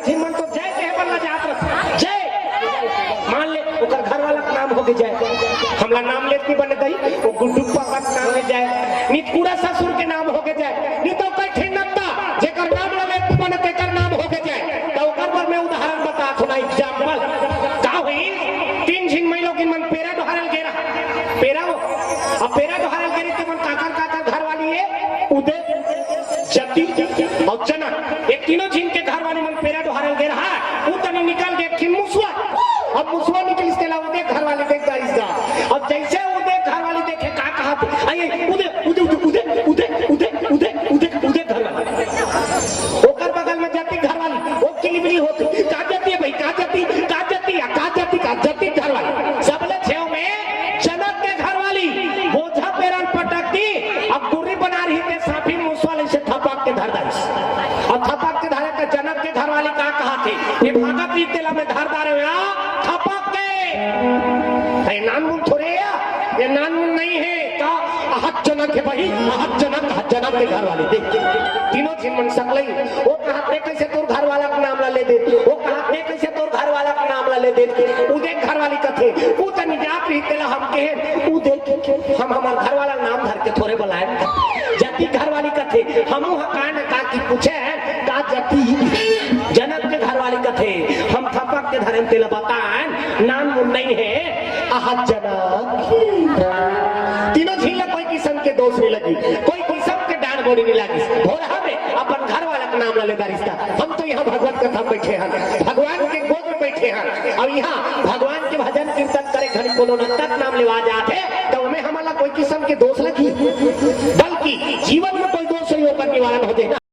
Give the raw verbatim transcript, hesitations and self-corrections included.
झिन मन तो जय कहे बर लजात रथे। जय। मान ले, ओकर घर वाला के नाम होगे जय। हमला नाम लेत नहीं बने दई, वो गुड्डू पापा के नाम हे जय। नितकुरा ससुर के नाम होगे जय। नहीं तो कहिथे नत्ता, जेकर नाम ला लेत नहीं बने, तेकर नाम होगे जय। तो ओकर बर मैं उदाहरण बतात हूँ ना, example। का होई? तीन झिन माईलोगिन मन पेरा डोहारे ल गे रहा। पेरा वो। अब पेरा डोहारे ल गे रही, ते मन काकर काकर घर वाली हे? उदय, जति अउ जनक, ये तीनों झिन के घर वाली मन पेरा डोहारे ल गे रहा, उ तनी निकल गे एक ठिन मुसवा। अब मुसवा निकलिस, तेला उदय घर वाली देख डारिस गा। अब जैसे उदय घर वाली देखे, का कहत हे? अये, उदय, उदय, उदय घर वाली। ओकर बगल में जति घर वाली, वो किलिबिली होत हे, का जति हे भाई, का जति, का जति, का जति घर वाली। सबले छेव में जनक के घर वाली, बोझा पेरा ल पटक दी, अब गुर्री बना रही ते साफी मुसवा ल अइसे थपक के धर डारिस। अउ थपक के धरे त जनक के घर वाली का कहत हे, ये भागत रही तेला मैं धर डारे हँव, थपक के। त ये नानमुन थोरे हे, ये नानमुन नहीं हे, का अहत जनक हे भाई, अहत जनक, अहत जनक के घर वाली। देख, तीनों झिन मन सकलई, वो कहत हे कइसे तोर घर वाला के नाम ला ले दे, वो कहत हे कइसे तोर घर वाला के नाम ला ले दे। उदय घर वाली कथे, उ तनी जात रही तेला हम कहे, उदय, हम हमर घर वाला नाम धर के थोरे बलाएन। जति घर वाली कथे, हमू ह का न का कि पूछे, का जति? जनक के घर वाली कथे, हम थपक के धरेन तेला बताएन, नानमुन नहीं हे, अहत जनक। तीनों झिन ला कोई किसम के दोष नहीं लगिस, कोई किसम के डांट बोली नहीं लगिस। भोरहा में अपन घर वाला के नाम ला ले डारिस गा। हम तो यहाँ भगवत कथा में बैठे हन, भगवान के गोद में बैठे हन, अउ यहाँ भगवान के भजन कीर्तन करे घनी कोनो नत्ता के नाम लेवा जात हे, त ओमे हमन ला कोई किसम के दोष लगिस, बल्कि जीवन में कोई दोष नहीं, ओकर निवारण हो जाही ना।